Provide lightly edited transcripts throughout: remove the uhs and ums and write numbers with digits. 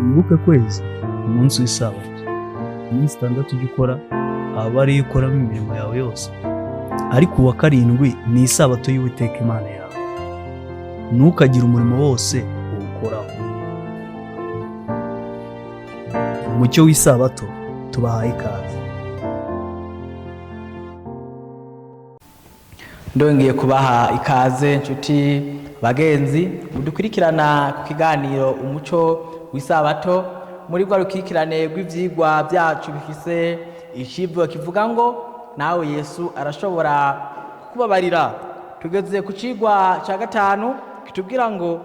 Wibuke kweza umunsi w'isabato. Iminsi 6 ujye ukora, aba ariyo ukoramo imirimo yawe yose, ariko uwa karindwi ni isabato y'Uwiteka Imana yawe. Ntukagire umurimo wose uwukoraho. Umucyo w'isabato tubahaye ikaze. Ndongeye kubaha ikaze nshuti bagenzi mudukurikirana ku kiganiro Umuco w'Isabato, muri rwa rukurikirane rw'ivyigwa byacu bifise icivugo kivuga ngo nawe Yesu arashobora kukubabarira. Tugeze ku cigwa ca gatanu kitubwira ngo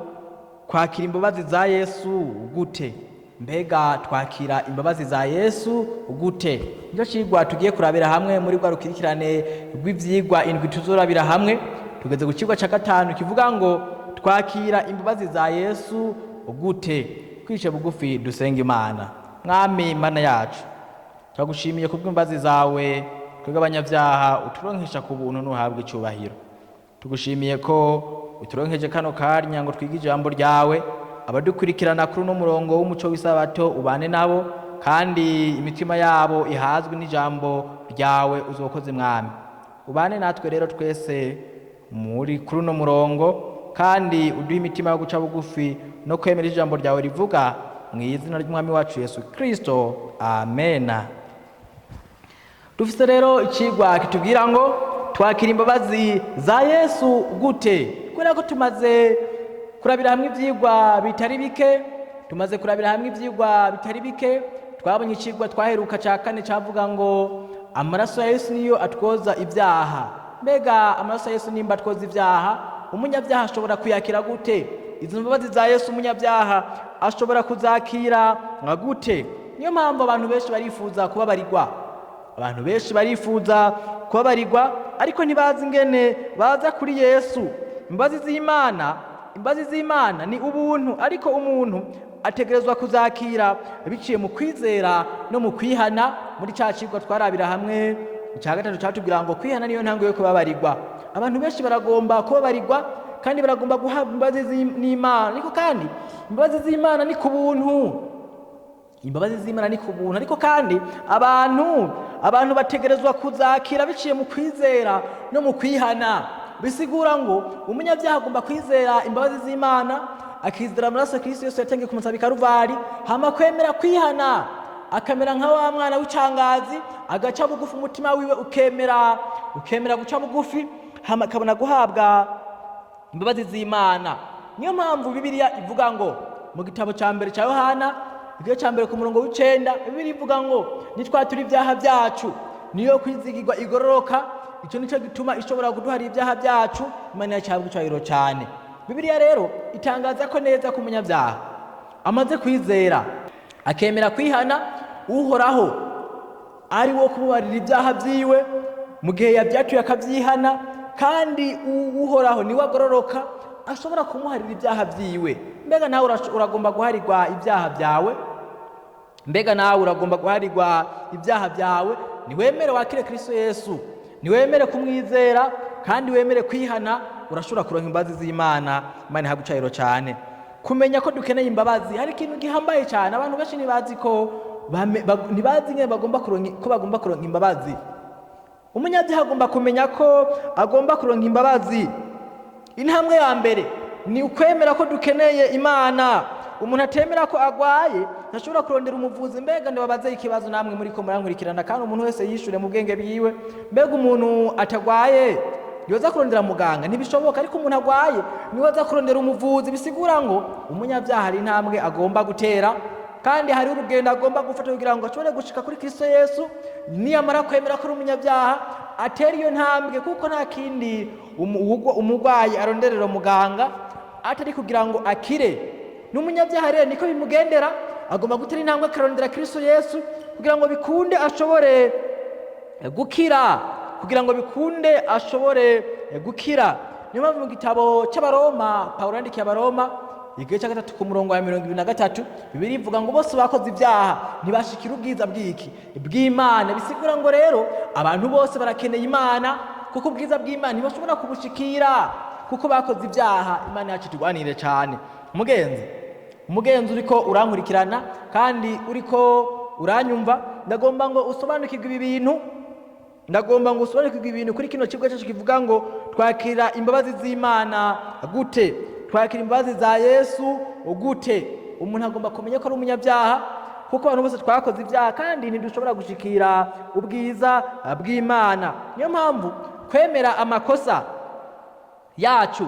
kwakira imbabazi za Yesu gute? Mbega twakira imbabazi za Yesu gute? Nicyo cigwa tugiye kurabira hamwe muri rwa rukurikirane rw'ivyigwa indwi tuzorabira hamwe. Tugeze ku cigwa ca gatanu kivuga ngo twakira imbabazi za Yesu gute? Twice bugufi dusenga Imana. Mwami Mana yacu, turagushimiye kubw'imbabazi zawe twebwe abanyabyaha uturonkesha ku buntu, ntuhabwe icubahiro. Tugushimiye ko uturonkeje kano kanya ngo twige ijambo ryawe. Abadukurikirana kuri uno murongo w'Umuco w'Isabato, ubane nabo kandi imitima yabo ihazwe n'ijambo ryawe. Uzokoze Mwami, ubane natwe rero twese muri kuri uno murongo, kandi uduhe imitima yo guca bugufi no kwemera ijambo ryawe rivuga, mu izina ry'Umwami wacu Yesu Kristo, amena. Dufise rero icigwa kitubwira ngo twakira imbabazi za Yesu gute? Kubera ko tumaze kurabira hamwe ivyigwa bitari bike, tumaze kurabira hamwe ivyigwa bitari bike. Twabonye icigwa twaheruka ca kane cavuga ngo amaraso ya Yesu niyo atwoza ibyaha. Mbega amaraso ya Yesu nimba atwoza ibyaha, umunyabyaha ashobora kuyakira gute? Izo mbabazi za Yesu umunyabyaha ashobora kuzakira nka gute? Niyo mpamvu abantu benshi barifuza kubabarirwa. Abantu benshi barifuza kubabarirwa, ariko ntibazi ingene baza kuri Yesu. Imbabazi z'Imana, imbabazi z'Imana ni ubuntu, ariko umuntu ategerezwa kuzakira biciye mu kwizera no mu kwihana. Muri ca cigwa twarabira hamwe icya gatatu catubwira ngo kwihana niyo ntango yo kubabarirwa. Abantu benshi baragomba kubabarirwa kandi baragomba guhabwa imbabazi n'Imana, ariko kandi imbabazi z'Imana ni ku buntu. Imbabazi z'Imana ni ku buntu, ariko kandi abantu bategerezwa kuzakira biciye mu kwizera no mu kwihana. Bisigura ngo umunyabyaha agomba kwizera imbabazi z'Imana, akizera amaraso Kristo Yesu yatangiye ku musaraba i Karuvari, hama kwemera kwihana, akamera nka wa mwana w'icangazi, agaca bugufi, umutima wiwe ukemera guca bugufi, hama akabona guhabwa imbabazi z'Imana. Niyo mpamvu Bibiliya ivuga ngo mu gitabo cya mbere cya Yohana, igice cya mbere ku murongo w'icenda, Bibiliya ivuga ngo nitwatura ibyaha byacu, niyo kwizigirwa igororoka. Icyo nicyo gituma ishobora kuduharira ibyaha byacu. Imana yacu icyubahiro cyane. Bibiliya rero itangaza ko neza ko umunyabyaha amaze kwizera akemera kwihana, Uhoraho ari wo kumubarira ibyaha byiwe mu gihe yabyatuye akabyihana, kandi Uhoraho niwe agororoka, ashobora kumuharira ibyaha byiwe. Mbega nawe uragomba guharirwa ibyaha byawe? Mbega nawe uragomba guharirwa ibyaha byawe? Niwemere wakire Kristo Yesu, niwemere kumwizera kandi wemere kwihana, urashobora kuronka imbabazi z'Imana. Imana ihabwe icubahiro cyane. Kumenya ko dukeneye imbabazi hari ikintu gihambaye cyane. Abantu benshi ntibazi ko ntibazi ingene bagomba kuronka, ko bagomba kuronka imbabazi. Umunyabyaha agomba kumenya ko agomba kuronka imbabazi. Intambwe ya mbere ni ukwemera ko dukeneye Imana. Umuntu atemera ko agwaye ntashobora kurondera umuvuzi. Mbega ndababaze ikibazo namwe muri ko murankurikirana, kandi umuntu wese yishure mu bwenge bwiwe: mbega umuntu atagwaye yoza kurondera muganga? Ntibishoboka. Ariko umuntu agwaye niwe aza kurondera umuvuzi. Bisigura ngo umunyabyaha hari intambwe agomba gutera, kandi hari urugendo agomba gufata kugira ngo ashobore gushika kuri Kristo Yesu. Niyamara kwemera ko ari umunyabyaha, atera iyo ntambwe, kuko nta kindi umurwayi aronderera muganga atari kugira ngo akire. N'umunyabyaha rero niko bimugendera, agomba gutera intambwe akarondera Kristo Yesu kugira ngo bikunde ashobore gukira, kugira ngo bikunde ashobore gukira. Niyo mpamvu mu gitabo cy'Abaroma, Pawulo yandikiye Abaroma igice cya 3 ku murongo wa 23, Bibiliya ivuga ngo bose bakoze ibyaha ntibashikira ubwiza bw'iki? Bw'Imana. Bisigura ngo rero abantu bose barakeneye Imana, kuko ubwiza bw'Imana ntibashobora kubushikira kuko bakoze ibyaha. Imana yacu turwanire cyane. Mugenzi, Umugenzi uriko urankurikirana kandi uriko uranyumva, ndagomba ngo usobanukirwe ibi bintu, ndagomba ngo usobanukirwe ibintu kuri kino kigo cyacu kivuga ngo twakira imbabazi z'Imana gute, twakira imbabazi za Yesu gute. Umuntu agomba kumenya ko ari umunyabyaha, kuko abantu bose twakoze ibyaha kandi ntidushobora gushikira ubwiza bw'Imana. Niyo mpamvu kwemera amakosa yacu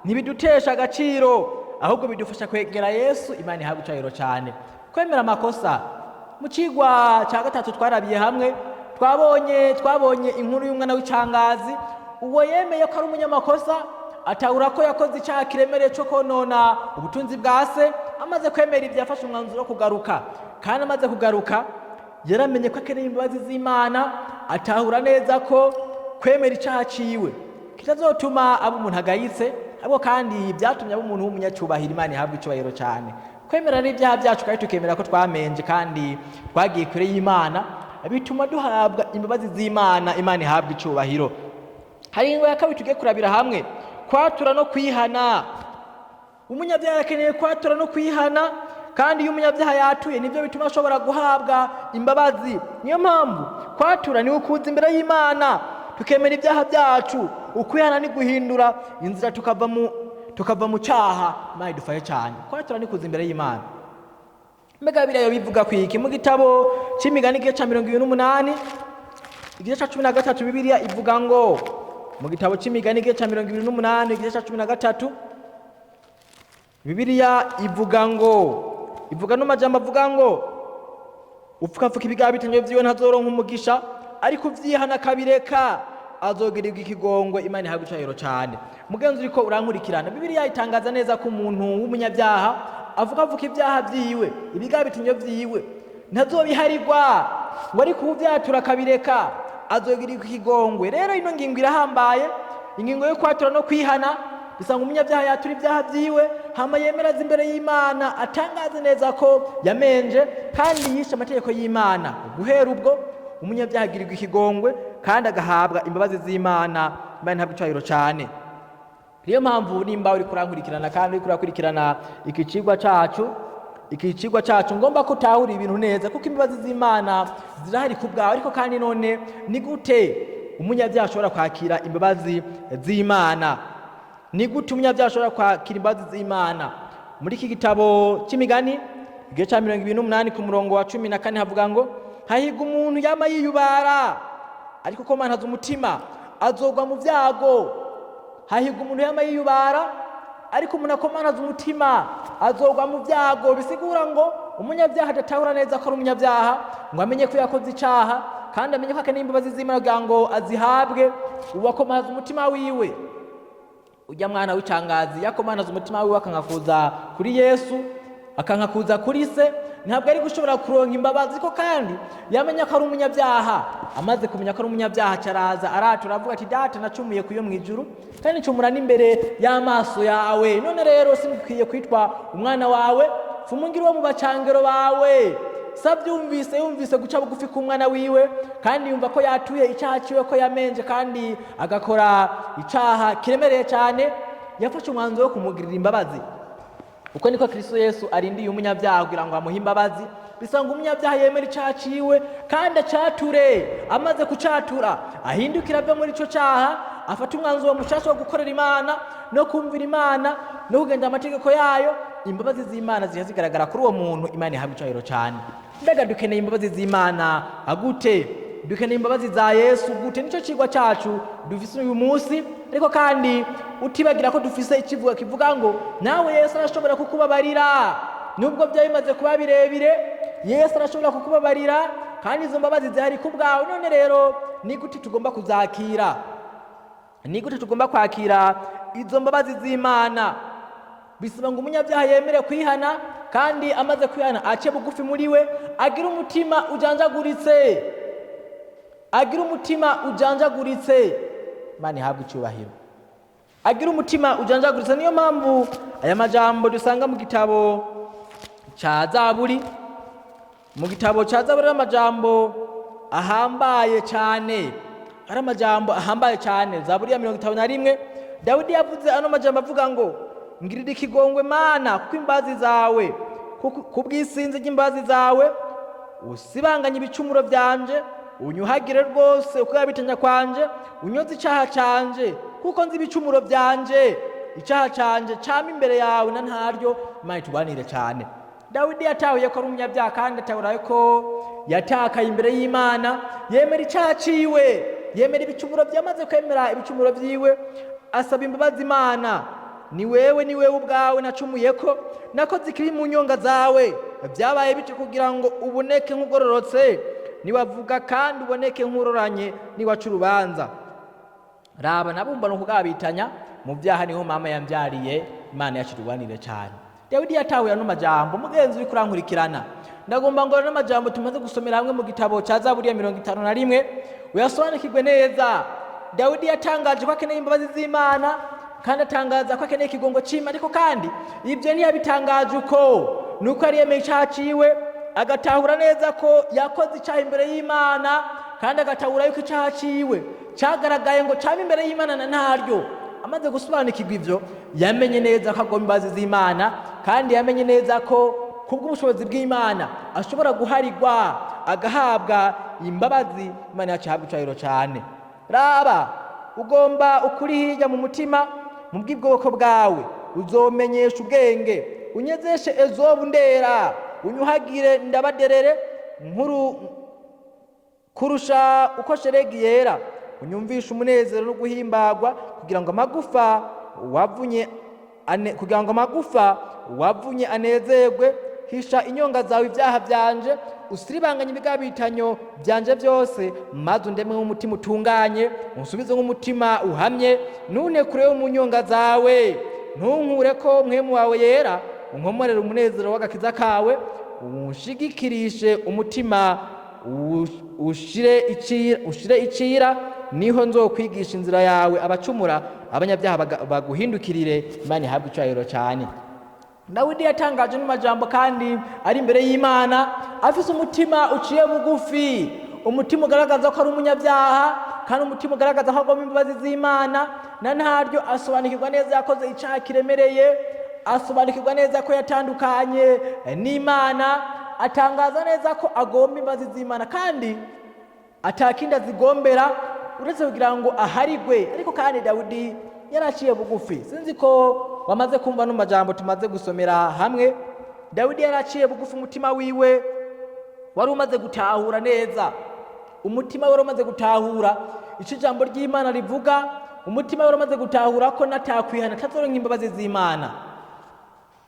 ntibidutesha agaciro, ahubwo bidufasha kwegera Yesu. Imana ihabwa icubahiro cyane. Kwemera amakosa, mu cigwa cya gatatu twarabiye hamwe, twabonye inkuru y'umwana w'icangazi. Uwo yemeye ko ari umunyamakosa, atahura ko yakoze icyaha kiremereye cyo konona ubutunzi bwa se. Amaze kwemera ibyo, yafashe umwanzuro wo kugaruka, kandi amaze kugaruka yaramenye ko akeneye imbabazi z'Imana. Atahura neza ko kwemera icyaha ciwe kitazotuma aba umuntu agayitse, ahubwo kandi byatumye aba umuntu w'umunyacyubahiro. Imana ihabwa icyubahiro cyane. Kwemera n'ibyaha byacu kandi tukemera ko twamenje kandi twagiye kure y'Imana bituma duhabwa imbabazi z'Imana. Imana ihabwa icyubahiro. Hari ingingo ya kabiri tugiye kurabira hamwe: kwatura no kwihana. Umunyabyaha akeneye kwatura no kwihana, kandi iyo umunyabyaha yatuye nibyo bituma ashobora guhabwa imbabazi. Niyo mpamvu kwatura ni ukuza imbere y'Imana tukemera ibyaha byacu. Ukwihana ni guhindura inzira, tukava mu cyaha. Imana idufashe cyane. Kwatura ni kuza imbere y'Imana. Mbega biriya bivuga ku iki? Mu gitabo cy'Imigani, igice cya 28, igice cya 13, Bibiliya ivuga ngo, mu gitabo cy'Imigani, igice cya 28, igice cya 13, Bibiliya ivuga ngo, ivuga n'amajambo avuga ngo: "Upfukapfuka ibigaha bitanyo vyiwe ntazoronka umugisha, ariko uvyihana akabireka azogirirwa ikigongwe." Imana ihabwa icubahiro cyane. Mugenzi uriko urankurikirana, Bibiliya itangaza neza ko umuntu w'umunyabyaha avuga avuka ibyaha vyiwe, ibigaha bitanyo vyiwe, ntazobiharigwa ngo, ariko uwuvyatura akabireka azogirirwa ikigongwe. Rero ino ngingo irahambaye, ingingo yo kwatura no kwihana. Bisanga umunyabyaha yatura ibyaha byiwe, hama yemeraza imbere y'Imana, atangaze neza ko yamenje kandi yishe amategeko y'Imana. Guhera ubwo umunyabyaha agirirwa ikigongwe kandi agahabwa imbabazi z'Imana. Imana ntabwo icubahiro cyane. Niyo mpamvu nimba uri kurankurikirana kandi uri kurakurikirana iki cigwa cacu, ngomba ko utahura ibintu neza, kuko imbabazi z'Imana zirahari ku bwawe. Ariko kandi none ni gute umunyabyaha ashobora kwakira imbabazi z'Imana? Ni gute umunyabyaha ashobora kwakira imbabazi z'Imana? Muri iki gitabo cy'Imigani, igice cya 28, ku murongo wa 14, havuga ngo: "Hahirwa umuntu yama yiyubara, ariko ko mantaza umutima azogwa mu byago." Hahirwa umuntu yama yiyubara, ariko umuntu akomanaza umutima azogwa mu byago. Bisigura ngo umunyabyaha adatahura neza ko ari umunyabyaha, ngo amenye ko yakoze icaha kandi amenye ko akeneye imbabazi z'Imana kugira ngo azihabwe, ubu akomaza umutima wiwe. Ujya mwana w'icangazi yakomanaza umutima wiwe akankakuza kuri Yesu, akankakuza kuri se, ntabwo ari gushobora kuronka imbabazi. Ko kandi yamenya ko ari umunyabyaha. Amaze kumenya ko ari umunyabyaha, caraza aratura, avuga ati: "Data, nacumuye kuyo mu ijuru kandi ncumura n'imbere y'amaso yawe. None rero sinkwiye kwitwa umwana wawe, fumungire uwo mu bacangero bawe." Sabyumvise, yumvise guca bugufi k'umwana wiwe, kandi yumva ko yatuye icyaha ciwe, ko yamenje kandi agakora icyaha kiremereye cyane, yafashe umwanzuro wo kumugirira imbabazi. Uko niko Kristo Yesu arindiye umunyabyaha kugira ngo amuhe imbabazi. Bisanga umunyabyaha yemera icyaha ciwe kandi acature. Amaze kucatura, ahindukira ave muri ico cyaha, afate umwanzuro mushasha wo gukorera Imana no kumvira Imana no kugenda amategeko yayo. Imbabazi z'Imana ziba zigaragara kuri uwo muntu. Imana ihabwa icubahiro cyane. Mbega dukeneye imbabazi z'Imana gute? Dukeneye imbabazi za Yesu gute? Nicyo cigwa cyacu dufise uyu munsi. Ariko kandi utibagira ko dufise ikivuga kivuga ngo nawe Yesu arashobora kukubabarira nubwo byaba bimaze kuba birebire. Yesu arashobora kukubabarira kandi izo mbabazi zihari ku bwawe. None rero ni gute tugomba kuzakira? Ni gute tugomba kwakira izo mbabazi z'Imana? Bisaba ngo umunyabyaha yemere kwihana, kandi amaze kwihana ace bugufi muri we, agira umutima ujanjaguritse, agira umutima ujanjaguritse. Imana ihabwe icyubahiro. Agira umutima ujanjaguritse. Niyo mpamvu aya majambo dusanga mu gitabo cya Zaburi, mu gitabo cya Zaburi, ari amajambo ahambaye cyane, ari amajambo ahambaye cyane. Zaburi ya 51, Dawidi yavuze ano majambo avuga ngo: Ngirira ikigongwe Mana, kuko imbabazi zawe, kubw'isinzi ry'imbabazi zawe, usibanganye ibicumuro byanje, unyuhagire rwose ukugabitanya kwanje, unyoze icaha canje, kuko nzi ibicumuro byanje, icaha canje cama imbere yawe na ntaryo. Imana itugwanire cyane. Dawidi yatahuye ko ari umunyabyaha, kandi atahura ko yatakaye imbere y'Imana. Yemera icaha ciwe, yemera ibicumuro byamaze kwemera ibicumuro vyiwe, asaba imbabazi Imana. Ni wewe, ni wewe ubwawe nacumuye ko nakoze ikibi mu nyonga zawe. Byabaye bityo kugira ngo uboneke nk'ugororotse niwavuga, kandi uboneke nk'uroranye niwaca urubanza. Raba, nabumbana ukugabitanya mu byaha, niho mama yambyariye. Imana yacu irwanire cyane. Dawidi yatahuye ano majambo. Mugenzi uri kurankurikirana, ndagomba ngo ano majambo tumaze gusomera hamwe mu gitabo cya Zaburi ya 51 uyasobanukirwe neza. Dawidi yatangaje ko akeneye imbabazi z'Imana, kandi atangaza ko akeneye ikigongo cy'Imana. Ariko kandi ibyo ntiyabitangaje uko, nuko yari yemeye icyaha ciwe, agatahura neza ko yakoze icyaha imbere y'Imana, kandi agatahura yuko icyaha ciwe cyagaragaye ngo cyaba imbere y'Imana na ntaryo. Amaze gusobanukirwa ibyo, yamenye neza ko agomba imbabazi z'Imana, kandi yamenye neza ko kubw'ubushobozi bw'Imana ashobora guharigwa agahabwa imbabazi. Imana yacu ihabwa icyubahiro cyane. Raba, ugomba ukuri hirya mu mutima, mu bw'ubwoko bwawe uzomenyesha ubwenge. Unyezeshe ezobu ndera, unyuhagire ndabaderere nkuru kurusha uko sheregi yera. Unyumvishe umunezero no guhimbagwa, kugira ngo amagufa wavunye anezerwe. Hisha inyonga zawe ibyaha byanje, usiribanganye ibigabitanyo byanje byose, maze undeme nk'umutima utunganye, unsubize nk'umutima uhamye. Nune kure yo mu nyonga zawe, ntunkure ko mwemu wawe yera. Unkomorere umunezero w'agakiza kawe, unshigikirishe umutima ushire icira. Niho nzokwigisha inzira yawe abacumura, abanyabyaha baguhindukirire. Imana ihabwe icyubahiro cyane. Dawidi yatangaje n'amajambo kandi ari imbere y'Imana, afise umutima uciye bugufi, umutima ugaragaza ko ari umunyabyaha, kandi umutima ugaragaza ko agomba imbabazi z'Imana na ntaryo. Asobanukirwa neza yakoze icyaha kiremereye, asobanukirwa neza ko yatandukanye n'Imana, atangaza neza ko agomba imbabazi z'Imana, kandi atakindi azigombera uretse kugira ngo aharigwe. Ariko kandi Dawidi yaraciye bugufi. Sinzi ko wamaze kumva no majambo tumaze gusomera hamwe. Dawidi yaraciye bugufi, umutima wiwe wari umaze gutahura neza, umutima wari umaze gutahura icyo ijambo ry'Imana rivuga, umutima wari umaze gutahura ko natakwihana atazoronka imbabazi z'Imana,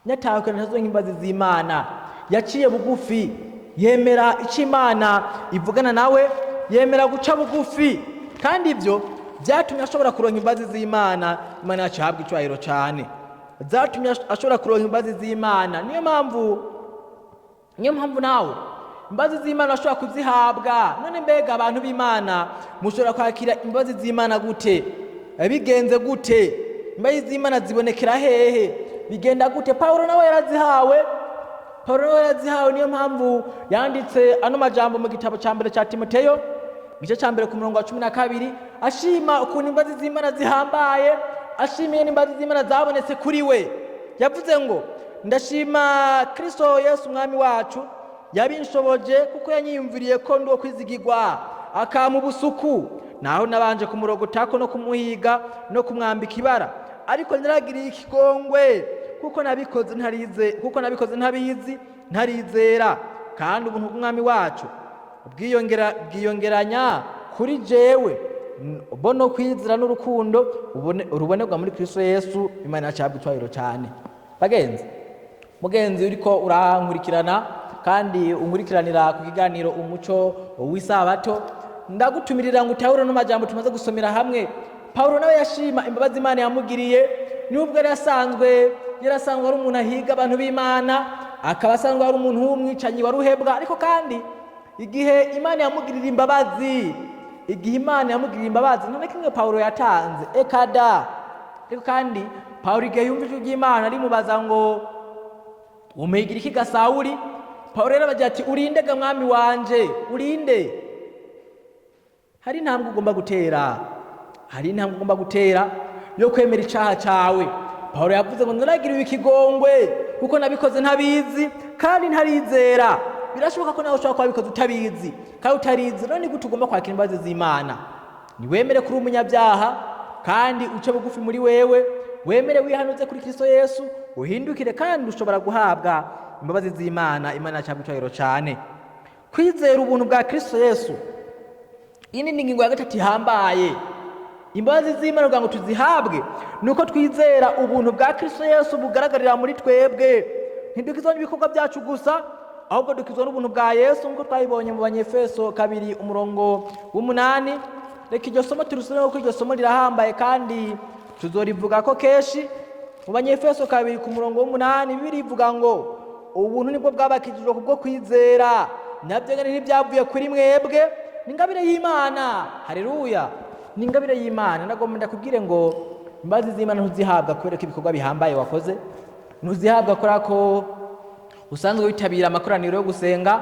natakwihana atazoronka imbabazi z'Imana. Yaciye bugufi, yemera icyo Imana ivugana nawe, yemera guca bugufi, kandi ibyo byatumye ashobora kuronka imbabazi z'Imana. Imana yacu ihabwa icyubahiro cyane. Zatumye ashobora kuronka imbabazi z'Imana. Niyo mpamvu nawe imbabazi z'Imana ashobora kuzihabwa. None mbega abantu b'Imana mushobora kwakira imbabazi z'Imana gute? Bigenze gute? Imbabazi z'Imana zibonekera hehe? Bigenda gute? Pawulo nawe yarazihawe, Pawulo nawe yarazihawe. Niyo mpamvu yanditse ano majambo mu gitabo cya mbere cya Timoteyo, igice cya mbere ku murongo wa 12, ashima ukuntu imbabazi z'Imana zihambaye, ashimiye n'imbabazi z'Imana zabonetse kuri we. Yavuze ngo: "Ndashima Kristo Yesu umwami wacu yabinshoboje, kuko yanyiyumviriye ko ndi uwo kwizigirwa, akampa ubusuku, naho nabanje kumurogotako no kumuhiga no kumwambika ibara. Ariko naragiriye ikigongwe, kuko nabikoze ntarize, kuko nabikoze ntabizi, ntarizera. Kandi ubuntu bw'umwami wacu bwiyongeranya kuri jewe bo no kwizera n'urukundo rubonerwa muri Kristo Yesu." Imana yacu ihabwe icyubahiro cyane. Bagenzi, mugenzi uriko urankurikirana kandi unkurikiranira ku kiganiro Umuco w'Isabato, ndagutumirira ngo utahure n'amajambo tumaze gusomera hamwe. Pawulo nawe yashima imbabazi Imana yamugiriye, nubwo yari asanzwe ari umuntu ahiga abantu b'Imana, akaba asanzwe ari umuntu w'umwicanyi waruhebwa. Ariko kandi igihe Imana yamugirira imbabazi, igihe Imana yamugirira imbabazi, none kimwe Pawulo yatanze ekada. Ariko kandi Pawulo igihe yumva ijwi ry'Imana rimubaza ngo: "Umuhigira iki ga Sawuli?" Pawulo rero abagira ati: "Urinde ga mwami wanje, urinde?" Hari intambwe ugomba gutera, hari intambwe ugomba gutera yo kwemera icaha cawe. Pawulo yavuze ngo ndaragiriwe ikigongwe kuko nabikoze ntabizi kandi ntarizera. Birashoboka ko nawe ushobora kuba wabikoze utabizi kandi utarizi. None gute ugomba kwakira imbabazi z'Imana? Niwemere kuri umunyabyaha kandi uce bugufi muri wewe, wemere wihanuze kuri Kristo Yesu, uhindukire, kandi ushobora guhabwa imbabazi z'Imana. Imana yacu icyubahiro cyane. Kwizera ubuntu bwa Kristo Yesu, iyi ni ingingo ya gatatu ihambaye. Imbabazi z'Imana kugira ngo tuzihabwe ni uko twizera ubuntu bwa Kristo Yesu bugaragarira muri twebwe. Ntidukizwa n'ibikorwa byacu gusa, ahubwo dukizwa n'ubuntu bwa Yesu, nk'uko twabibonye mu Banyefeso 2 umurongo wa 8. Reka iryo somo turusome kuko iryo somo rirahambaye kandi tuzorivuga ko kenshi. Mu Banyefeso 2 ku murongo wa 8, Bibiliya ivuga ngo ubuntu nibwo bwabakijijwe kubwo kwizera, nabyo nyine ntibyavuye kuri mwebwe, ni ingabire y'Imana. Haleluya, ni ingabire y'Imana. Ndagomba ndakubwire ngo imbabazi z'Imana ntuzihabwa kubera ko ibikorwa bihambaye wakoze, ntuzihabwa kubera ko usanzwe witabira amakoraniro yo gusenga,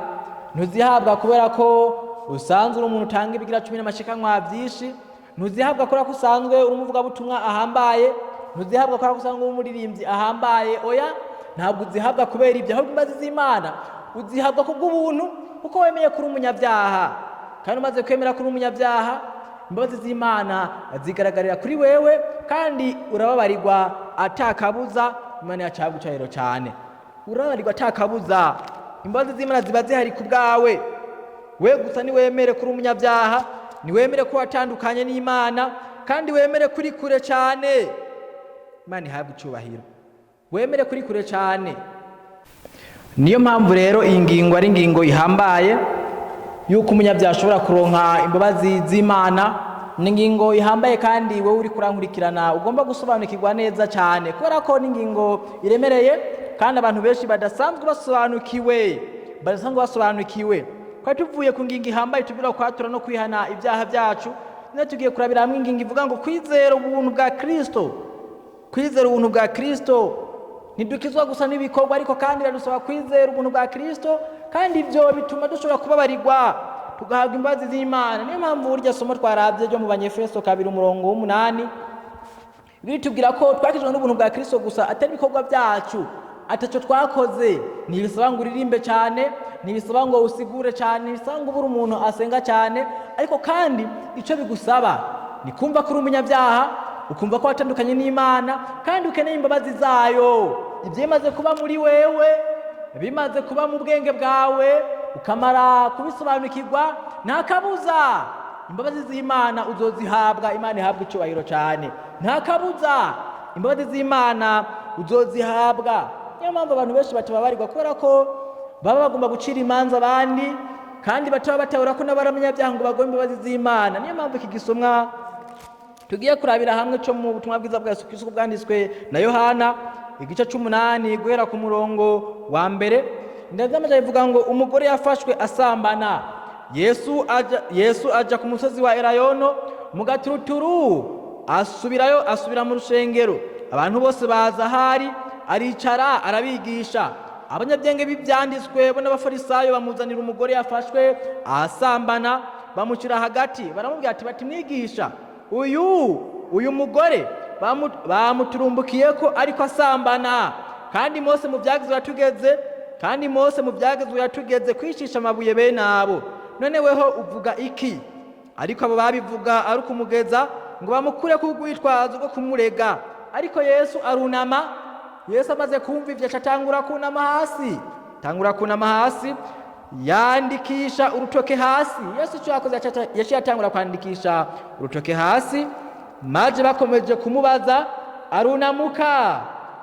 ntuzihabwa kubera ko usanzwe uri umuntu utanga ibigira cumi n'amashikanwa byinshi, ntuzihabwa kubera ko usanzwe uri umuvugabutumwa ahambaye, ntuzihabwa kubera ko usanzwe uri umuririmbyi ahambaye. Oya, ntabwo uzihabwa kubera ibyo, ahubwo imbabazi z'Imana uzihabwa kubw'ubuntu, kuko wemeye kuri umunyabyaha. Kandi umaze kwemera kuri umunyabyaha, imbabazi z'Imana zigaragarira kuri wewe kandi urababarirwa atakabuza. Imana yacu ihabwe icyubahiro cyane. Urababarirwa atakabuza, imbabazi z'Imana ziba zihari ku bwawe. We gusa niwemere kuri umunyabyaha, niwemere ko watandukanye n'Imana, kandi wemere kuri kure cyane. Imana ihabwe icyubahiro. Wemere kuri kure cyane. Niyo mpamvu rero iyi ngingo ari ingingo ihambaye yuko umunyabyaha ashobora kuronka imbabazi z'Imana. Ni ingingo ihambaye kandi wowe uri kurankurikirana ugomba gusobanukirwa neza cyane, kubera ko ni ingingo iremereye kandi abantu benshi badasanzwe basobanukiwe, badasanzwe basobanukiwe. Twari tuvuye ku ngingo ihambaye tubwira kwatura no kwihana ibyaha byacu, none tugiye kurabira hamwe ingingo ivuga ngo kwizera ubuntu bwa Kristo. Kwizera ubuntu bwa Kristo, ntidukizwa gusa n'ibikorwa, ariko kandi biradusaba kwizera ubuntu bwa Kristo, kandi ibyo bituma dushobora kubabarirwa tugahabwa imbabazi z'Imana. Niyo mpamvu burya somo twarabye ryo mu Banyefeso 2 umurongo wa 8 bitubwira ko twakijwe n'ubuntu bwa Kristo gusa, atari ibikorwa byacu, ataco twakoze. Ntibisaba ngo uririmbe cyane, ntibisaba ngo usigure cyane, ntibisaba ngo ubure umuntu asenga cyane, ariko kandi icyo bigusaba ni kumva ko uri umunyabyaha, ukumva ko watandukanye n'Imana kandi ukeneye imbabazi zayo. Ibyo bimaze kuba muri wewe, bimaze kuba mu bwenge bwawe, ukamara kubisobanukirwa, nta kabuza imbabazi z'Imana uzozihabwa. Imana ihabwa icyubahiro cyane. Nta kabuza imbabazi z'Imana uzozihabwa. Niyo mpamvu abantu benshi batababarirwa, kubera ko baba bagomba gucira imanza abandi kandi bataba batahura ko nabo ari abanyabyaha ngo bagombe imbabazi z'Imana. Niyo mpamvu iki gisomwa tugiye kurabira hamwe cyo mu butumwa bwiza bwa Yesu Kristo bwanditswe na Yohana, igice c'umunani guhera ku murongo wa mbere, ndazamaje bivuga ngo umugore yafashwe asambana. Yesu aja ku musozi wa Elayono mu gaturuturu, asubirayo, asubira mu rushengero. Abantu bose baza ahari, aricara arabigisha. Abanyabwenge b'ibyanditswe bo n'Abafarisayo bamuzanira umugore yafashwe asambana, bamushyira hagati, baramubwira ati bati: "Mwigisha, uyu mugore bamuturumbukiye ko ariko asambana. Kandi Mose mu byagezwe yatugeze kwicisha amabuye bene abo. None weho uvuga iki?" Ariko abo babivuga ari ukumugeza ngo bamukure ku rwitwazo rwo kumurega. Ariko Yesu arunama. Yesu amaze kumva ibyo aca atangura kunama hasi, tangura kunama hasi, yandikisha urutoke hasi. Yesu icyo yakoze, yaciye atangura kwandikisha urutoke hasi. Maze bakomeje kumubaza, arunamuka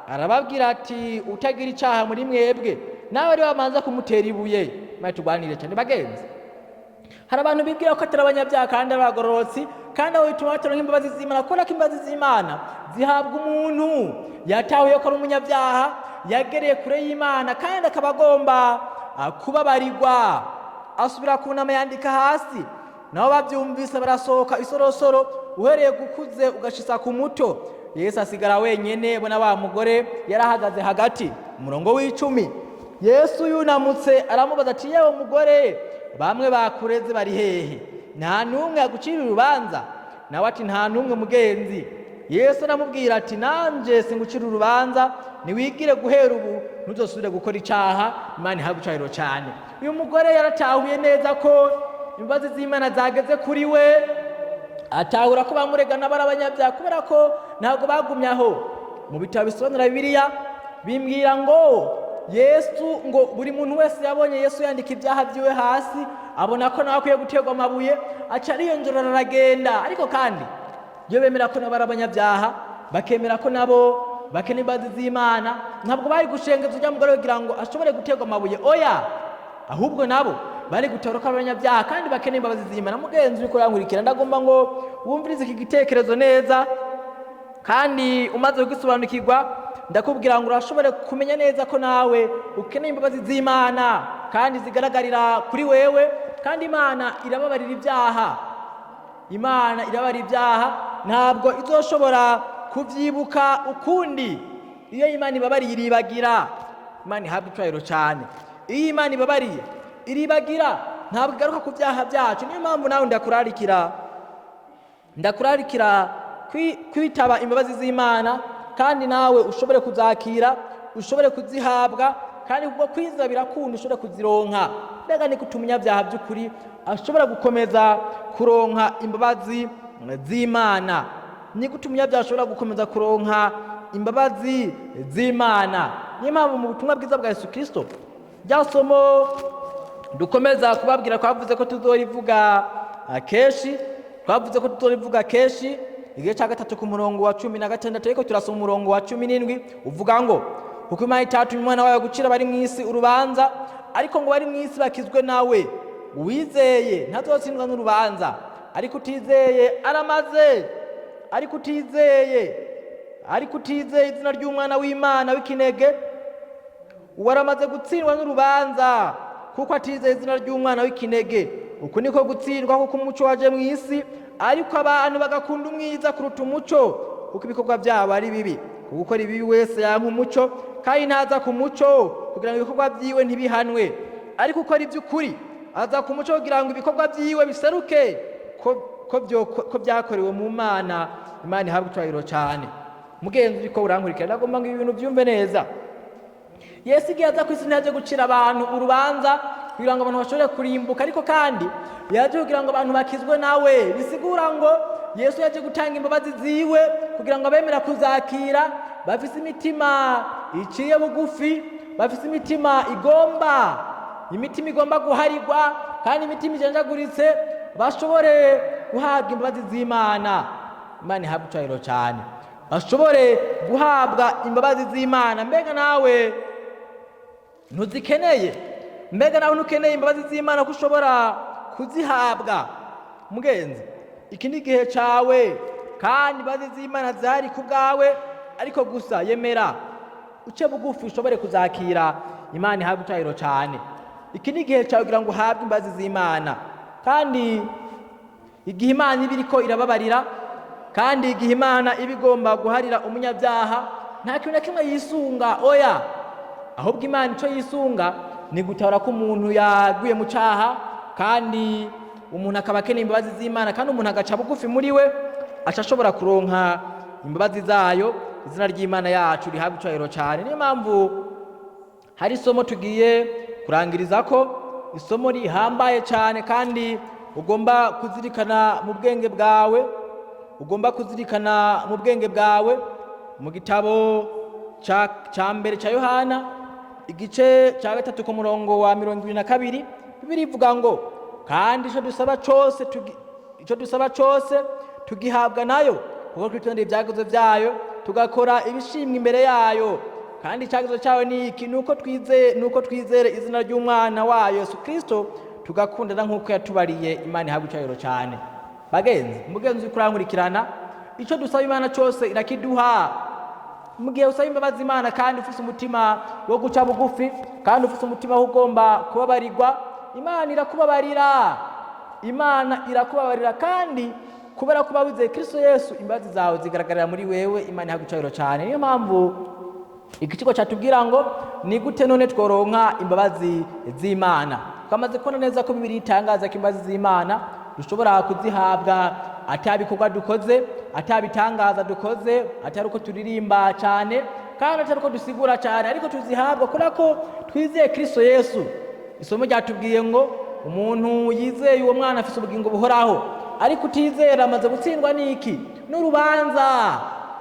arababwira ati: "Utagira icyaha muri mwebwe nawe ari bamanza kumutera ibuye." Maze turwanire cyane, bagenzi. Hari abantu bibwira ko atari abanyabyaha kandi ari abagororotsi, kandi abo bituma bataronka imbabazi z'Imana, kubera ko imbabazi z'Imana zihabwa umuntu yatahuye ko ari umunyabyaha, yagereye kure y'Imana, kandi akaba agomba kubabarirwa. Asubira kunama yandika hasi. Nabo babyumvise barasohoka isorosoro, uhereye gukuze ugashitsa ku muto. Yesu asigara wenyene, bona wa mugore yarahagaze hagati. Umurongo wa 10, Yesu yunamutse aramubaza ati: "Yewe mugore, bamwe bakureze bari hehe? Nta n'umwe agucira urubanza?" Nawe ati: "Nta n'umwe, mugenzi." Yesu aramubwira ati: "Nanjye singucira urubanza, niwigire guhera ubu ntuzosubire gukora icyaha." Imana ihabwe icyubahiro cyane. Uyu mugore yaratahuye neza ko imbabazi z'Imana zageze kuri we, atahura ko bamuregana bari abanyabyaha, kubera ko ntabwo bagumye aho. Mu bitabo bisobanura Bibiliya bimbwira ngo Yesu, ngo buri muntu wese yabonye Yesu yandika ibyaha byiwe hasi, abona ko nawe akwiye guterwa amabuye, aca ariyongerera aragenda. Ariko kandi iyo bemera ko nabo ari abanyabyaha, bakemera ko nabo bakeneye imbabazi z'Imana, ntabwo bari gushengeza ujya mugore kugira ngo ashobore guterwa amabuye. Oya, ahubwo nabo bari gutora ko abanyabyaha kandi bakeneye imbabazi z'Imana. Mugenzi uriko urankurikira, ndagomba ngo wumvirize iki gitekerezo neza, kandi umaze kugisobanukirwa, ndakubwira ngo urashobore kumenya neza ko nawe ukeneye imbabazi z'Imana kandi zigaragarira kuri wewe. Kandi Imana irababarira ibyaha, Imana irababarira ibyaha, ntabwo izoshobora kubyibuka ukundi. Iyo Imana ibabariye iribagira. Imana ihabwa icyubahiro cyane. Iyo Imana ibabariye iribagira, ntabwo igaruka ku byaha byacu. Niyo mpamvu nawe ndakurarikira kwitaba imbabazi z'Imana, kandi nawe ushobore kuzakira, ushobore kuzihabwa, kandi kubwo kwizera birakunda ushobore kuzironka. Mbega ni gute umunyabyaha by'ukuri ashobora gukomeza kuronka imbabazi z'Imana? Ni gute umunyabyaha ashobora gukomeza kuronka imbabazi z'Imana? Niyo mpamvu mu butumwa bwiza bwa Yesu Kirisito, rya somo dukomeza kubabwira, twavuze ko tuzorivuga kenshi, twavuze ko tuzorivuga kenshi, igice cya 3 ku murongo wa 16, ariko turasoma umurongo wa 17 uvuga ngo: "Kuko Imana itatumye Umwana wayo gucira abari mu isi urubanza, ariko ngo bari mu isi bakizwe nawe. Uwizeye ntazotsindwa n'urubanza, ariko utizeye aramaze, ariko utizeye izina ry'Umwana w'Imana w'ikinege, uwo aramaze gutsindwa n'urubanza, kuko atizeye izina ry'Umwana w'ikinege. Uku niko gutsindwa, kuko umuco waje mu isi, ariko abantu bagakunda umwiza kuruta umuco, kuko ibikorwa byabo ari bibi. Kuko gukora ibibi wese yanka umuco, kandi ntaza ku muco, kugira ngo ibikorwa byiwe ntibihanwe. Ariko ukora iby'ukuri aza ku muco, kugira ngo ibikorwa byiwe biseruke ko byakorewe mu Mana." Imana ihabwe icyubahiro cyane. Mugenzi uriko urankurikira, ndagomba ngo ibi bintu byumve neza. Yesu igihe aza ku isi ntiyaje gucira abantu urubanza kugira ngo abantu bashobore kurimbuka, ariko kandi yaje kugira ngo abantu bakizwe nawe. Bisigura ngo Yesu yaje gutanga imbabazi ziwe kugira ngo abemera kuzakira, bafise imitima iciye bugufi, bafise imitima igomba, imitima igomba guharirwa, kandi imitima ijanjaguritse, bashobore guhabwa imbabazi z'Imana. Imana ihabwe icyubahiro cyane. Bashobore guhabwa imbabazi z'Imana. Mbega nawe ntuzikeneye? Mbega nawe ntukeneye imbabazi z'Imana ko ushobora kuzihabwa? Mugenzi, iki ni igihe cyawe, kandi imbabazi z'Imana zari ku bwawe, ariko gusa yemera uce bugufi ushobore kuzakira. Imana ihabwe icyubahiro cyane. Iki ni igihe cyawe kugira ngo uhabwe imbabazi z'Imana. Kandi igihe Imana iba iriko irababarira, kandi igihe Imana iba igomba guharira umunyabyaha, nta kintu na kimwe yisunga. Oya, ahubwo Imana icyo yisunga ni gutahura ko umuntu yaguye mu cyaha, kandi umuntu akaba akeneye imbabazi z'Imana, kandi umuntu agaca bugufi muri we, aca ashobora kuronka imbabazi zayo. Izina ry'Imana yacu rihabwa icyubahiro cyane. Niyo mpamvu hari isomo tugiye kurangiriza ko, isomo rihambaye cyane, kandi ugomba kuzirikana mu bwenge bwawe, ugomba kuzirikana mu bwenge bwawe. Mu gitabo cya mbere cya Yohana, igice cya 3 ku murongo wa 22, Bibiliya ivuga ngo: "Kandi icyo dusaba cyose tugihabwa nayo, kuko twitondeye ibyagezo byayo, tugakora ibishimwa imbere yayo. Kandi icyagezo cyayo ni iki: nuko twizere izina ry'Umwana wayo Yesu Kirisito, tugakundana nk'uko yatubariye." Imana ihabwa icyubahiro cyane. Bagenzi, mugenzi uri kurankurikirana, icyo dusaba Imana cyose irakiduha. Mu gihe usaba imbabazi Imana, kandi ufite umutima wo guca bugufi, kandi ufite umutima wo ugomba kubabarirwa, Imana irakubabarira, Imana irakubabarira. Kandi kubera kuba wizeye Kristo Yesu, imbabazi zawe zigaragarira muri wewe. Imana ihabwa icyubahiro cyane. Niyo mpamvu iki kigo cyatubwira ngo: ni gute none tworonka imbabazi z'Imana? Twamaze kubona neza ko Bibiliya itangaza ko imbabazi z'Imana dushobora kuzihabwa ata bikorwa dukoze. Atabitangaza dukoze, atari uko turirimba cyane, kandi atari uko dusigura cyane, ariko tuzihabwa kubera ko twizeye Kristo Yesu. Isomo ryatubwiye ngo umuntu yizeye uwo mwana afite ubugingo buhoraho, ariko utizera amaze gutsindwa n'iki? N'urubanza.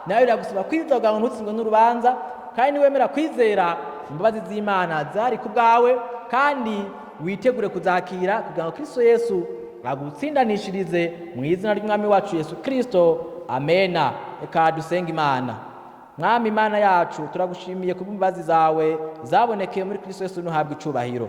Nawe biragusaba kwizera kugira ngo ntutsindwe n'urubanza. Kandi niwemera kwizera, imbabazi z'Imana zari ku bwawe, kandi witegure kuzakira kugira ngo Kristo Yesu agutsindanishirize, mu izina ry'Umwami wacu Yesu Kristo, amena. Reka dusenge Imana. Mwami Imana yacu, turagushimiye kubw'imbabazi zawe zabonekeye muri Kristo Yesu, ntuhabwe icubahiro.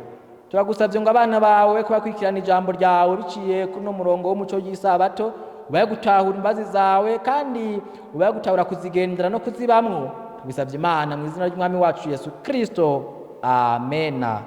Turagusabye ngo abana bawe ko bakurikirana ijambo ryawe biciye kuri uno murongo w'umuco w'isabato, ubahe gutahura imbabazi zawe kandi ubahe gutahura kuzigendera no kuzibamwo. Tubisabye Imana mu izina ry'Umwami wacu Yesu Kristo, amena.